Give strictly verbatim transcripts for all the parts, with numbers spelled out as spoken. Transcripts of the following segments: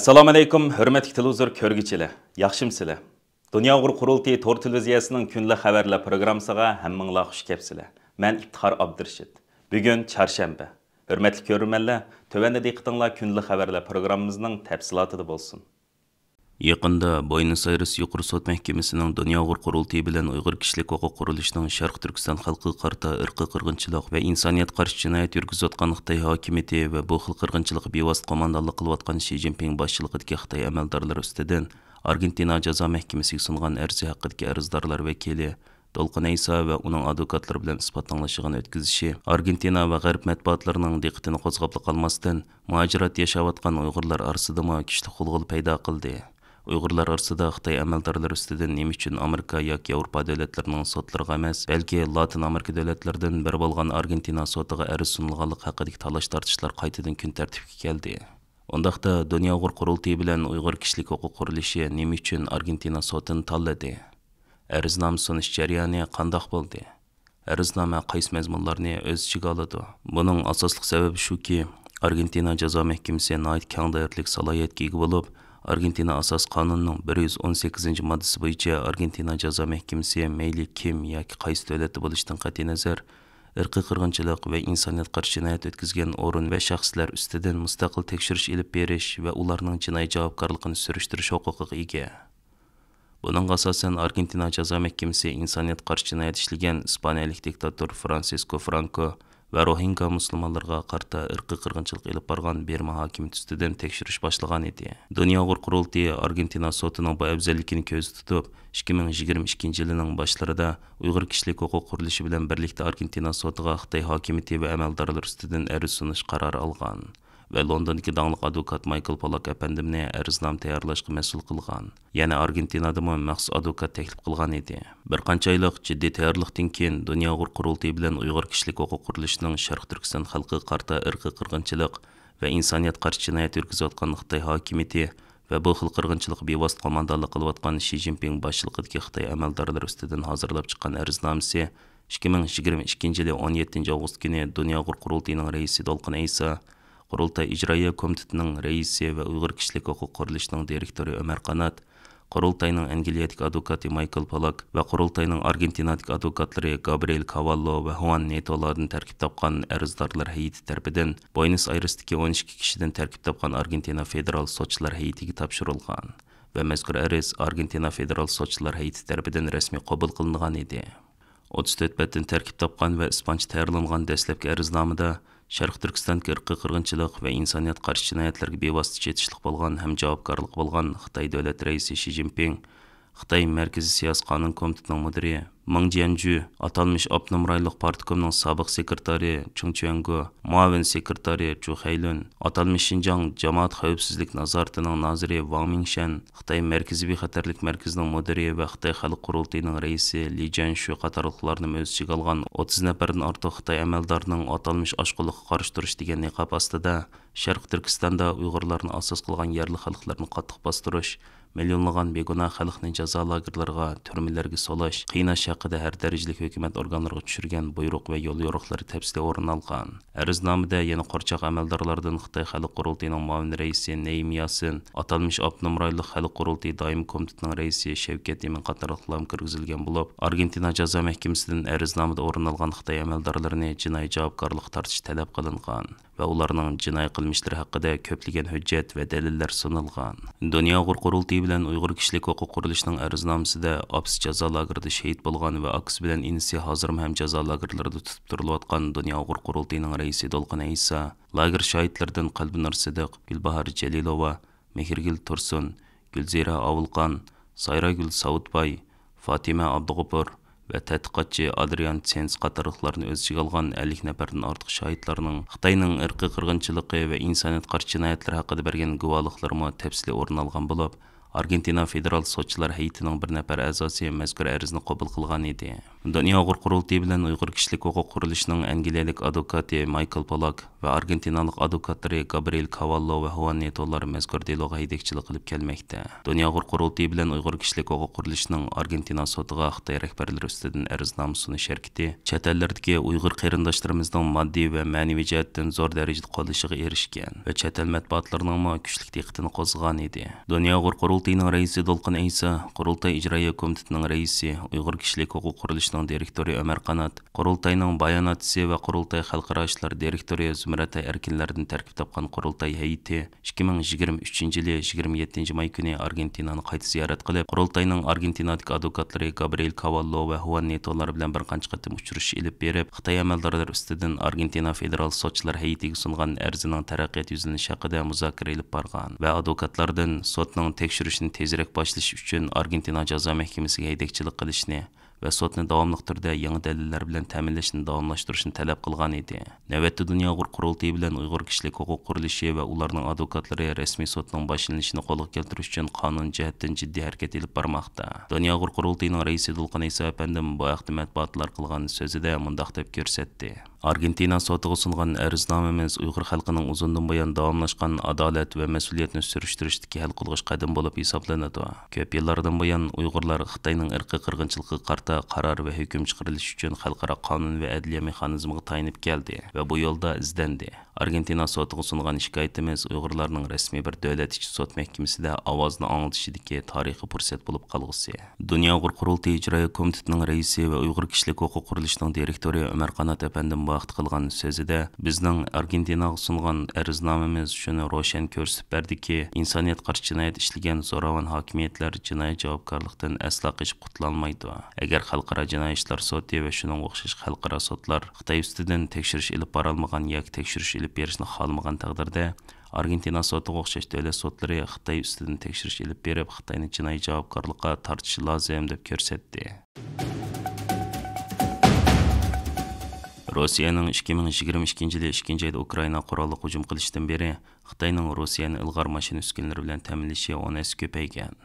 ئەسسالامۇئەلەيكۇم، ھۆرمەتلىك تېلېۋىزور كۆرگۈچىلەر، ياخشىمۇسىلەر؟ دۇنيا ئۇيغۇر قۇرۇلتىيى تور تېلېۋىزىيەسىنىڭ كۈندىلىك خەۋەرلەر پروگراممىسىغا ھەممىڭلار خۇش كەپسىلەر. مەن ئىپتىخار ئابدۇرېشىت. بۈگۈن چارشەنبە. ھۆرمەتلىك كۆرۈرمەنلەر، تۆۋەندە دىققىتىڭلار كۈندىلىك خەۋەرلەر پروگراممىمىزنىڭ تەپسىلاتىدا بولسۇن. يېقىندا بوينس ئايرېس يۇقىرى سوت مەھكىمىسىنىڭ دۇنيا ئۇيغۇر قۇرۇلتىيى بىلەن ئۇيغۇر كىشىلىك ھوقۇق قۇرۇلۇشىنىڭ شەرقىي تۈركىستان خەلقىگە قارىتا ئىرقىي قىرغىنچىلىق ۋە ئىنسانىيەتكە قارشى جىنايەت يۈرگۈزۈۋاتقان خىتاي ھاكىمىيىتى ۋە بۇ خىل قىرغىنچىلىققا بىۋاسىتە قوماندانلىق قىلىۋاتقان شى جىنپىڭ باشچىلىقىدىكى خىتاي ئەمەلدارلىرى ئۈستىدىن ئارگېنتىنا جازا مەھكىمىسىگە سۇنغان ئەرزى ھەققىدىكى ئەرزدارلار ۋەكىلى دولقۇن ئەيسا ۋە ئۇنىڭ ئادۋوكاتلىرى بىلەن ئىسپات ئاڭلاش يىغىنى ئۆتكۈزۈشى ئارگېنتىنا ۋە غەرب مەتبۇئاتلىرىنىڭ دىققىتىنى قوزغاپلا قالماستىن، مۇھاجىرەتتە ياشاۋاتقان ئۇيغۇرلار ئارىسىدىمۇ كۈچلۈك غۇلغۇلا پەيدا قىلدى. ئۇيغۇرلار ئارىسىدا خىتاي ئەمەلدارلىرى ئۈستىدىن نېمە ئۈچۈن ئامېرىكا ياكى ياۋروپا دۆلەتلىرىنىڭ سوتلىرىغا ئەمەس، بەلكى لاتىن ئامېرىكا دۆلەتلىرىدىن بىرى بولغان ئارگېنتىنا سوتىغا ئەرز سۇنۇلغانلىقى ھەققىدىكى تالاش-تارتىشلار قايتىدىن كۈن تەرتىپكە كەلدى. ئۇنداقتا، دۇنيا ئۇيغۇر قۇرۇلتىيى بىلەن ئۇيغۇر كىشىلىك ھوقۇق قۇرۇلۇشى نېمە ئۈچۈن ئارگېنتىنا سوتىنى تاللىدى؟ ئەرزنامە سۇنۇش جەريانى قانداق بولدى؟ ئەرزنامە قايسى مەزمۇنلارنى ئۆز ئىچىگە ئالىدۇ؟ بۇنىڭ ئاساسلىق سەۋەبى شۇكى، ئارگېنتىنا جازا مەھكىمىسى ناھايىتى كەڭ دائىرىلىك سالاھىيەتكە ئىگە بولۇپ، ئارگېنتىنا ئاساسىي قانۇنىنىڭ بىر يۈز ئون سەككىزىنچى ماددىسى بويىچە ئارگېنتىنا جازا مەھكىمىسى مەيلى كىم ياكى قايسى دۆلەتتە بولۇشىدىن قەتئىينەزەر، ئىرقىي قىرغىنچىلىق ۋە ئىنسانىيەتكە قارشى جىنايەت ئۆتكۈزگەن ئورۇن ۋە شەخسلەر ئۈستىدىن مۇستەقىل تەكشۈرۈش ئېلىپ بېرىش ۋە ئۇلارنىڭ جىنايى جاۋابكارلىقىنى سۈرۈشتۈرۈش ھوقۇقىغا ئىگە. بۇنىڭغا ئاساسەن، ئارگېنتىنا جازا مەھكىمىسى ئىنسانىيەتكە قارشى جىنايەت ئىشلىگەن ئىسپانىيەلىك دىكتاتور فرانسىسكو فرانكو ۋە روھىنگا مۇسۇلمانلىرىغا قارىتا ئىرقىي قىرغىنچىلىق ئېلىپ بارغان بىرما ھاكىمىيىتى ئۈستىدىن تەكشۈرۈش باشلىغان ئىدى. دۇنيا ئۇيغۇر قۇرۇلتىيى ئارگېنتىنا سوتىنىڭ بۇ ئەۋزەللىكىنى كۆزدە تۇتۇپ، ئىككى مىڭ يىگىرمە ئىككىنچى يىلىنىڭ باشلىرىدا ئۇيغۇر كىشىلىك ھوقۇق قۇرۇلۇشى بىلەن بىرلىكتە ئارگېنتىنا سوتىغا خىتاي ھاكىمىيىتى ۋە ئەمەلدارلىرى ئۈستىدىن ئەرز سۇنۇش قارارى ئالغان. ۋە لوندوندىكى داڭلىق ئادۋوكات مايكل پولاك ئەپەندىمنى ئەرزنامە تەييارلاشقا مەسئۇل قىلغان. يەنە ئارگېنتىنادىمۇ مەخسۇس ئادۋوكات تەكلىپ قىلغان ئىدى. بىر قانچە ئايلىق جىددىي تەييارلىقتىن كېيىن، دۇنيا ئۇيغۇر قۇرۇلتىيى بىلەن ئۇيغۇر كىشىلىك ھوقۇق قۇرۇلۇشىنىڭ شەرقىي تۈركىستان خەلقىگە قارىتا ئىرقىي قىرغىنچىلىق ۋە ئىنسانىيەتكە قارشى جىنايەت يۈرگۈزۈۋاتقان خىتاي ھاكىمىيىتى ۋە بۇ خىل قىرغىنچىلىققا بىۋاسىتە قوماندانلىق قىلىۋاتقان شى جىنپىڭ باشچىلىقىدىكى خىتاي ئەمەلدارلىرى ئۈستىدىن ھازىرلاپ چىققان ئەرزنامىسى ئىككى مىڭ يىگىرمە ئىككىنچى يىلى ئون يەتتىنچى ئاۋغۇست كۈنى دۇنيا ئۇيغۇر قۇرۇلتىيىنىڭ رەئىسى دولقۇن ئەيسا، قۇرۇلتاي ئىجرائىيە كومىتېتىنىڭ رەئىسى ۋە ئۇيغۇر كىشىلىك ھوقۇق قۇرۇلۇشىنىڭ دىرېكتورى ئۆمەر قانات، قۇرۇلتاينىڭ ئەنگلىيەدىكى ئادۋوكاتى مايكل پولاك ۋە قۇرۇلتاينىڭ ئارگېنتىنادىكى ئادۋوكاتلىرى گابرىئېل كاۋاللو ۋە خۇئان نېتولاردىن تەركىب تاپقان ئەرزدارلار ھەيئىتى تەرىپىدىن بوينس ئايرېستىكى ئون ئىككى كىشىدىن تەركىب تاپقان ئارگېنتىنا فېدېرال سوتچىلار ھەيئىتىگە تاپشۇرۇلغان ۋە مەزكۇر ئەرز ئارگېنتىنا فېدېرال سوتچىلار ھەيئىتى تەرىپىدىن رەسمىي قوبۇل قىلىنغان ئىدى. ئوتتۇز تۆت بەتتىن تەركىب تاپقان ۋە ئىسپانچە تەييارلانغان دەسلەپكى ئەرزنامىدە شەرقىي تۈركىستاندىكى ئىرقىي قىرغىنچىلىق ۋە ئىنسانىيەتكە قارشى جىنايەتلەرگە بىۋاسىتە چېتىشلىق بولغان ھەم جاۋابكارلىقى بولغان خىتاي دۆلەت رەئىسى شى جىنپىڭ، خىتاي مەركىزىي سىياسىي قانۇن كومىتېتىنىڭ مۇدىرى مېڭ جيەنجۈ، ئاتالمىش ئاپتونوم رايونلۇق پارتكومنىڭ سابىق سېكرېتارى چېڭ چۈەنگو، مۇئاۋىن سېكرېتارى چۇ خەيلۈن، ئاتالمىش شىنجاڭ جامائەت خەۋپسىزلىك نازارىتىنىڭ نازىرى ۋاڭ مىڭشەن، خىتاي مەركىزىي بىخەتەرلىك مەركىزىنىڭ مۇدىرى ۋە خىتاي خەلق قۇرۇلتىيىنىڭ رەئىسى لى جيەنشۈ قاتارلىقلارنىمۇ ئۆز ئىچىگە ئالغان ئوتتۇز نەپەردىن ئارتۇق خىتاي ئەمەلدارىنىڭ ئاتالمىش ئاشقۇنلۇققا قارشى تۇرۇش دېگەن نىقاب ئاستىدا شەرقىي تۈركىستاندا ئۇيغۇرلارنى ئاساس قىلغان يەرلىك خەلقلەرنى قاتتىق باستۇرۇش، مىليونلىغان بىگۇناھ خەلقنى جازا لاگېرلىرىغا، تۈرمىلەرگە سولاش، قىيناش ھەققىدە ھەر دەرىجىلىك ھۆكۈمەت ئورگانلىرىغا چۈشۈرگەن بۇيرۇق ۋە يوليورۇقلىرى تەپسىلىي ئورۇن ئالغان. ئەرزنامىدە يەنە قورچاق ئەمەلدارلاردىن خىتاي خەلق قۇرۇلتىيىنىڭ مۇئاۋىن رەئىسى نەيىم ياسىن، ئاتالمىش ئاپتونوم رايونلۇق خەلق قۇرۇلتىيى دائىمىي كومىتېتىنىڭ رەئىسى شەۋكەت ئىمىن قاتارلىقلارمۇ كىرگۈزۈلگەن بولۇپ، ئارگېنتىنا جازا مەھكىمىسىدىن ئەرزنامىدە ئورۇن ئالغان خىتاي ئەمەلدارلىرىنى جىنايى جاۋابكارلىققا تارتىش تەلەپ قىلىنغان ۋە ئۇلارنىڭ جىنايى قىلمىشلىرى ھەققىدە كۆپلىگەن ھۆججەت ۋە دەلىللەر سۇنۇلغان. دۇنيا ئۇيغۇر قۇرۇلتىيى بىلەن ئۇيغۇر كىشىلىك ھوقۇق قۇرۇلۇشىنىڭ ئەرزنامىسىدە ئاپىسى جازا لاگېرىدا شېھىت بولغان ۋە ئاكىسى بىلەن ئىنىسى ھازىرمۇ ھەم جازا لاگېرلىرىدا تۇتۇپ تۇرۇلۇۋاتقان دۇنيا ئۇيغۇر قۇرۇلتىيىنىڭ رەئىسى دولقۇن ئەيسا، لاگېر شاھىتلىرىدىن قەلبىنۇر سىدىق، گۈلباھار جېلىلوۋا، مېھرىگۈل تۇرسۇن، گۈلزىرە ئاۋۇلقان، سايراگۈل ساۋۇتباي، فاتىمە ئابدۇغوپۇر ۋە تەتقىقاتچى ئادرىيان سېنس قاتارلىقلارنى ئۆز ئىچىگە ئالغان ئەللىك نەپەردىن ئارتۇق شاھىتلارنىڭ خىتاينىڭ ئىرقىي قىرغىنچىلىقى ۋە ئىنسانىيەتكە قارشى جىنايەتلىرى ھەققىدە بەرگەن گۇۋاھلىقلىرىمۇ تەپسىلىي ئورۇن ئالغان بولۇپ، ئارگېنتىنا فېدېرال سوتچىلار ھەيئىتىنىڭ بىر نەپەر ئەزاسى مەزكۇر ئەرزنى قوبۇل قىلغان ئىدى. دۇنيا ئۇيغۇر قۇرۇلتىيى بىلەن ئۇيغۇر كىشىلىك ھوقۇق قۇرۇلۇشىنىڭ ئەنگلىيەلىك ئادۋوكاتى مايكل پولاك ۋە ئارگېنتىنالىق ئادۋوكاتلىرى گابرىئېل كاۋاللو ۋە خۇان نېتولار مەزكۇر دېلوغا ھەيدەكچىلىك قىلىپ كەلمەكتە. دۇنيا ئۇيغۇر قۇرۇلتىيى بىلەن ئۇيغۇر كىشىلىك ھوقۇق قۇرۇلۇشىنىڭ ئارگېنتىنا سوتىغا خىتاي رەھبەرلىرى ئۈستىدىن ئەرزنامە سۇنۇش ھەرىكىتى چەت ئەللەردىكى ئۇيغۇر قېرىنداشلىرىمىزنىڭ ماددىي ۋە مەنىۋى جەھەتتىن زور دەرىجىدە قوللىشىغا ئېرىشكەن ۋە چەت ئەل مەتبۇئاتلىرىنىڭمۇ كۈچلۈك دىققىتىنى قوزغىغان ئىدى. دۇنيا ئۇيغۇر قۇرۇلتىيىنىڭ رەئىسى دولقۇن ئەيسا، قۇرۇلتاي ئىجرائىيە كومىتېتىنىڭ رەئىسى، ئۇيغۇر كىشىلىك ھوقۇق قۇرۇلۇشىنىڭ دىرېكتورى ئۆمەر قانات، قۇرۇلتاينىڭ باياناتچىسى ۋە قۇرۇلتاي خەلقئارا ئىشلار دىرېكتورى زۇمرەت ئەركىنلەردىن تەركىب تاپقان قۇرۇلتاي ھەيئىتى ئىككى مىڭ يىگىرمە ئۈچىنچى يىلى يىگىرمە يەتتىنچى ماي كۈنى ئارگېنتىنانى قايتا زىيارەت قىلىپ، قۇرۇلتاينىڭ ئارگېنتىنادىكى ئادۋوكاتلىرى گابرىئېل كاۋاللو ۋە خۇان نېتولار بىلەن بىر قانچە قېتىم ئۇچرىشىش ئېلىپ بېرىپ، خىتاي ئەمەلدارلىرى ئۈستىدىن ئارگېنتىنا فېدېرال سوتچىلار ھەيئىتىگە سۇنغان ئەرزىنىڭ تەرەققىيات يۈزلىنىشى ھەققىدە مۇزاكىرە ئېلىپ بارغان ۋە ئادۋوكاتلاردىن سوتنىڭ تەكشۈرۈشىنى تېزرەك باشلىشى ئۈچۈن ئارگېنتىنا جازا مەھكىمىسىگە ھەيدەكچىلىك قىلىشنى ۋە سوتنى داۋاملىق تۈردە يېڭى دەلىللەر بىلەن تەمىنلەشنى داۋاملاشتۇرۇشنى تەلەپ قىلغان ئىدى. نۆۋەتتە دۇنيا ئۇيغۇر قۇرۇلتىيى بىلەن ئۇيغۇر كىشىلىك ھوقۇق قۇرۇلۇشى ۋە ئۇلارنىڭ ئادۋوكاتلىرى رەسمىي سوتنىڭ باشلىنىشىنى قولغا كەلتۈرۈش ئۈچۈن قانۇن جەھەتتىن جىددىي ھەرىكەت ئېلىپ بارماقتا. دۇنيا ئۇيغۇر قۇرۇلتىيىنىڭ رەئىسى دولقۇن ئەيسا ئەپەندىم بۇ ھەقتە مەتبۇئاتلارغا قىلغان سۆزىدە مۇنداق دەپ كۆرسەتتى. ئارگېنتىنا سوتىغا سۇنغان ئەرزنامىمىز ئۇيغۇر خەلقىنىڭ ئۇزۇندىن بۇيان داۋاملاشقان ئادالەت ۋە مەسئۇلىيەتنى سۈرۈشتۈرۈشتىكى ھەل قىلغۇچ قەدەم بولۇپ ھېسابلىنىدۇ. كۆپ يىللاردىن بۇيان ئۇيغۇرلار خىتاينىڭ ئىرقىي قىرغىنچىلىقىغا قارىتا قارار ۋە ھۆكۈم چىقىرىلىشى ئۈچۈن خەلقئارا قانۇن ۋە ئەدلىيە مېخانىزمىغا تايىنىپ كەلدى ۋە بۇ يولدا ئىزدەندى. ئارگېنتىنا سوتىغا سۇنغان شىكايىتىمىز ئۇيغۇرلارنىڭ رەسمىي بىر دۆلەت ئىچى سوت مەھكىمىسىدە ئاۋازىنى ئاڭلىتىشىدىكى تارىخىي پۇرسەت بولۇپ قالغۇسى. دۇنيا ئۇيغۇر قۇرۇلتىيى ئىجرائىيە كومىتېتىنىڭ رەئىسى ۋە ئۇيغۇر كىشىلىك ھوقۇق قۇرۇلۇشىنىڭ دىرېكتورى ئۆمەر قانات ئەپەندىم بۇ ھەقتە قىلغان سۆزىدە، بىزنىڭ ئارگېنتىناغا سۇنغان ئەرزنامىمىز شۇنى روشەن كۆرسىتىپ بەردىكى، ئىنسانىيەتكە قارشى جىنايەت ئىشلىگەن زوراۋان ھاكىمىيەتلەر جىنايى جاۋابكارلىقتىن ئەسلا قېچىپ قۇتۇلالمايدۇ. ئەگەر خەلقئارا جىنايى ئىشلار سوتى ۋە شۇنىڭغا ئوخشاش خەلقئارا سوتلار خىتاي ئۈستىدىن تەكشۈرۈش ئېلىپ بارالمىغان ياكى تەكشۈرۈش ئېلىپ بېرىشنى خالىمىغان تەقدىردە، ئارگېنتىنا سوتىغا ئوخشاش دۆلەت سوتلىرى خىتاي ئۈستىدىن تەكشۈرۈش ئېلىپ بېرىپ، خىتاينى جىنايى جاۋابكارلىققا تارتىشى لازىم، دەپ كۆرسەتتى. روسىيەنىڭ ئىككى مىڭ يىگىرمە ئىككىنچى يىلى ئىككىنچى ئايدا ئۇكرائىناغا قوراللىق ھۇجۇم قىلىشتىن بېرى، خىتاينىڭ روسىيەنى ئىلغار ماشىنا ئۈسكۈنىلىرى بىلەن تەمىنلىشى ئون ھەسسە كۆپەيگەن.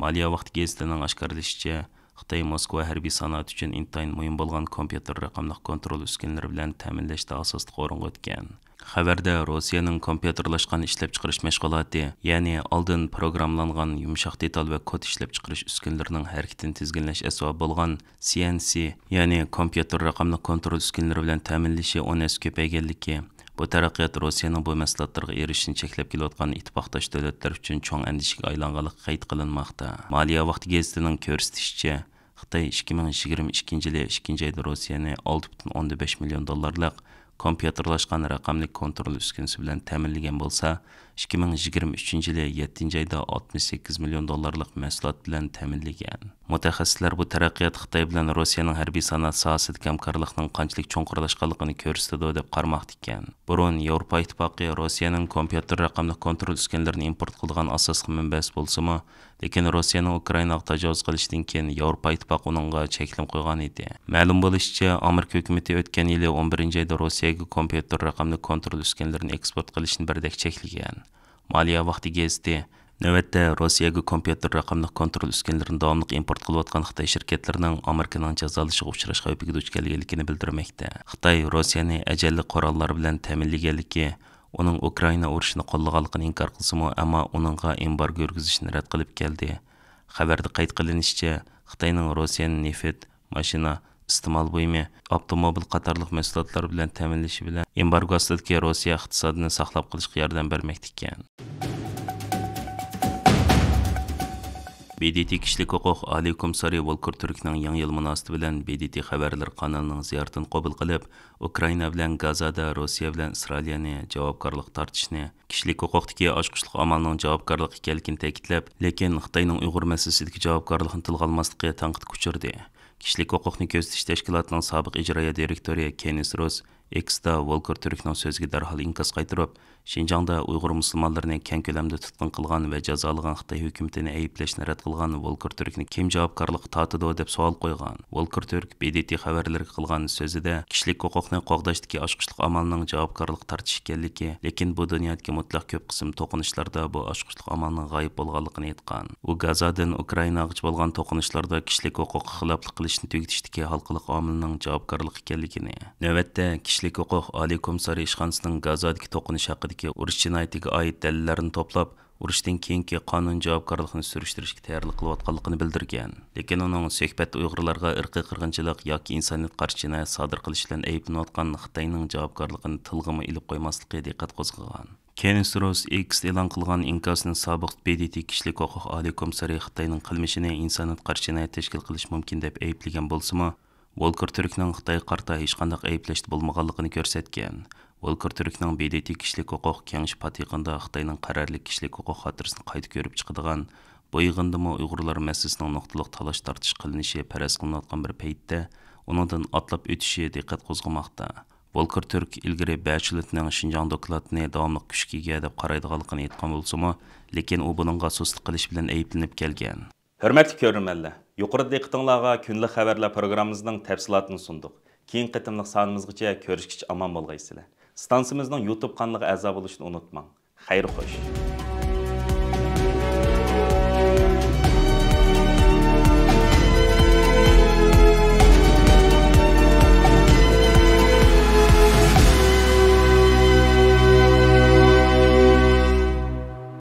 مالىيە ۋاقتى گېزىتىنىڭ ئاشكارىلىشىچە، خىتاي موسكۋا ھەربىي سانائەت ئۈچۈن ئىنتايىن مۇھىم بولغان كومپيۇتېر رەقەملىك كونترول ئۈسكۈنىلىرى بىلەن تەمىنلەشتە ئاساسلىق ئورۇنغا ئۆتكەن. خەۋەردە روسىيەنىڭ كومپيۇتېرلاشقان ئىشلەپچىقىرىش مەشغۇلاتى، يەنى ئالدىن پروگراممىلانغان يۇمشاق دېتال ۋە كود ئىشلەپچىقىرىش ئۈسكۈنىلىرىنىڭ ھەرىكىتىنى تىزگىنلەش ئەسۋابى بولغان سى ئېن سى، يەنى كومپيۇتېر رەقەملىك كونترول ئۈسكۈنىلىرى بىلەن تەمىنلىشى ئون ھەسسە كۆپەيگەنلىكى، بۇ تەرەققىيات روسىيەنىڭ بۇ مەھسۇلاتلىرىغا ئېرىشىشنى چەكلەپ كېلىۋاتقان ئىتتىپاقداش دۆلەتلەر ئۈچۈن چوڭ ئەندىشىگە ئايلانغانلىقى قەيت قىلىنماقتا. مالىيە ۋاقتى گېزىتىنىڭ كۆرسىتىشىچە، خىتاي ئىككى مىڭ يىگىرمە ئىككىنچى يىلى ئىككىنچى ئايدا روسىيەنى ئالتە پۈتۈن ئوندىن بەش مىليون دوللارلىق كومپيۇتېرلاشقان رەقەملىك كونترول ئۈسكۈنىسى بىلەن تەمىنلىگەن بولسا، ئىككى مىڭ يىگىرمە ئۈچىنچى يىلى يەتتىنچى ئايدا ئاتمىش سەككىز مىليون دوللارلىق مەھسۇلات بىلەن تەمىنلىگەن. مۇتەخەسسىسلەر بۇ تەرەققىيات خىتاي بىلەن روسىيەنىڭ ھەربىي سانائەت ساھەسىدىكى ھەمكارلىقنىڭ قانچىلىك چوڭقۇرلاشقانلىقىنى كۆرسىتىدۇ، دەپ قارىماقتا ئىكەن. بۇرۇن ياۋروپا ئىتتىپاقى روسىيەنىڭ كومپيۇتېر رەقەملىك كونترول ئۈسكۈنىلىرىنى ئىمپورت قىلىدىغان ئاساسلىق مەنبەسى بولسىمۇ، لېكىن روسىيەنىڭ ئۇكرائىناغا تاجاۋۇز قىلىشىدىن كېيىن ياۋروپا ئىتتىپاقى ئۇنىڭغا چەكلىمە قويغان ئىدى. مەلۇم بولۇشىچە، ئامېرىكا ھۆكۈمىتى ئۆتكەن يىلى ئون بىرىنچى ئايدا روسىيەگە كومپيۇتېر رەقەملىك كونترول ئۈسكۈنىلىرىنى ئېكسپورت قىلىشنى بىردەك چەكلىگەن. مالىيە ۋاقتى گېزىتى نۆۋەتتە روسىيەگە كومپيۇتېر رەقەملىك كونترول ئۈسكۈنىلىرىنى داۋاملىق ئىمپورت قىلىۋاتقان خىتاي شىركەتلىرىنىڭ ئامېرىكىنىڭ جازالىشىغا ئۇچراش خەۋپىگە دۇچ كەلگەنلىكىنى بىلدۈرمەكتە. خىتاي روسىيەنى ئەجەللىك قوراللار بىلەن تەمىنلىگەنلىكى، ئۇنىڭ ئۇكرائىنا ئۇرۇشىنى قوللىغانلىقىنى ئىنكار قىلسىمۇ، ئەمما ئۇنىڭغا ئېمبارگو يۈرگۈزۈشىنى رەت قىلىپ كەلدى. خەۋەردە قەيت قىلىنىشىچە، خىتاينىڭ روسىيەنى نېفىت، ماشىنا، ئىستېمال بۇيۇمى، ئاپتوموبىل قاتارلىق مەھسۇلاتلار بىلەن تەمىنلىشى بىلەن ئېمبارگو ئاستىدىكى روسىيە ئىقتىسادىنى ساقلاپ قېلىشقا ياردەم بەرمەكتە ئىكەن. بى دى تى كىشىلىك ھوقۇق ئالىي كومىسسارى ۋولكېر تۈركنىڭ يېڭى يىل مۇناسىۋىتى بىلەن بى دى تى خەۋەرلىرى قانىلىنىڭ زىيارىتىنى قوبۇل قىلىپ، ئۇكرائىنا بىلەن گازادا روسىيە بىلەن ئىسرائىلىيەنى جاۋابكارلىققا تارتىشنى، كىشىلىك ھوقۇقتىكى ئاچقۇچلۇق ئامالنىڭ جاۋابكارلىق ئىكەنلىكىنى تەكىتلەپ، لېكىن خىتاينىڭ ئۇيغۇر مەسىلىسىدىكى جاۋابكارلىقىنى تىلغا ئالماسلىقى تەنقىدكە ئۇچرىدى. كىشىلىك ھوقۇقنى كۆزىتىش تەشكىلاتىنىڭ سابىق ئىجرائىيە دىرېكتورى كېنىس روس ئېكستا ۋولكېر تۈركنىڭ سۆزىگە دەرھال ئىنكاس قايتۇرۇپ، شىنجاڭدا ئۇيغۇر مۇسۇلمانلىرىنى كەڭ كۆلەمدە تۇتقۇن قىلغان ۋە جازالىغان خىتاي ھۆكۈمىتىنى ئەيىبلەشنى رەت قىلغان ۋولكېر تۈركنى كىم جاۋابكارلىققا تارتىدۇ دەپ سوئال قويغان. ۋولكېر تۈرك ب د ت خەۋەرلىرىگە قىلغان سۆزىدە، كىشىلىك ھوقۇقنى قوغداشتىكى ئاچقۇچلۇق ئامالنىڭ جاۋابكارلىق تارتىش ئىكەنلىكى، لېكىن بۇ دۇنيادىكى مۇتلەق كۆپ قىسىم توقۇنۇشلاردا بۇ ئاچقۇچلۇق ئامالنىڭ غايىب بولغانلىقىنى ئېيتقان. ئۇ گازادىن ئۇكرائىناغىچە بولغان توقۇنۇشلاردا كىشىلىك ھوقۇققا خىلاپلىق قىلىشنى تۈگىتىشتىكى ھالقىلىق ئامىلنىڭ جاۋابكارلىقى ئىكەنلىكىنى، نۆۋەتتە كىشىلىك ھوقۇق ئالىي كومىسسارى ئىشخانىسىنىڭ گازادىكى توقۇنۇش ھەققىدىكى ئۇرۇش جىنايىتىگە ئائىت دەلىللەرنى توپلاپ، ئۇرۇشتىن كېيىنكى قانۇن جاۋابكارلىقىنى سۈرۈشتۈرۈشكە تەييارلىق قىلىۋاتقانلىقىنى بىلدۈرگەن. لېكىن ئۇنىڭ سۆھبەتتە ئۇيغۇرلارغا ئىرقىي قىرغىنچىلىق ياكى ئىنسانىيەتكە قارشى جىنايەت سادىر قىلىش بىلەن ئەيىبلىنىۋاتقان خىتاينىڭ جاۋابكارلىقىنى تىلغىمۇ ئېلىپ قويماسلىقى دىققەت قوزغىغان. كېنس روس ئېكستا ئېلان قىلغان ئىنكاسىنى سابىق ب د ت كىشىلىك ھوقۇق ئالىي كومىسسارى خىتاينىڭ قىلمىشىنى ئىنسانىيەتكە قارشى جىنايەت تەشكىل قىلىش مۇمكىن دەپ ئەيىبلىگەن بولسىمۇ، ۋولكېر تۈركنىڭ خىتايغا قارىتا ھېچقانداق ئەيىبلەشتە بولمىغانلىقىنى كۆرسەتكەن. ۋولكېر تۈركنىڭ ب د ت كىشىلىك ھوقۇق كېڭىشى پات يېقىندا خىتاينىڭ قەرەللىك كىشىلىك ھوقۇق خاتىرىسىنى قايتا كۆرۈپ چىقىدىغان، بۇ يىغىندىمۇ ئۇيغۇرلار مەسىلىسىنىڭ نۇقتىلىق تالاش-تارتىش قىلىنىشى پەرەز قىلىنىۋاتقان بىر پەيتتە، ئۇنىڭدىن ئاتلاپ ئۆتۈشى دىققەت قوزغىماقتا. ۋولكېر تۈرك ئىلگىرى بەچلېتنىڭ شىنجاڭ دوكلاتىنى داۋاملىق كۈچكە ئىگە دەپ قارايدىغانلىقىنى ئېيتقان بولسىمۇ، لېكىن ئۇ بۇنىڭغا سۇسلۇق قىلىش بىلەن ئەيىبلىنىپ كەلگەن. ھۆرمەتلىك كۆرۈرمەنلەر، يۇقىرىدا دىققىتىڭلارغا كۈندىلىك خەۋەرلەر پروگراممىمىزنىڭ تەپسىلاتىنى سۇندۇق. كېيىنكى قېتىملىق سانىمىزغىچە كۆرۈشكىچە ئامان بولغايسىلەر. ئىستانسىمىزنىڭ يۇتۇب قانىلىغا ئەزا بولۇشنى ئۇنتۇماڭ. خەير خوش.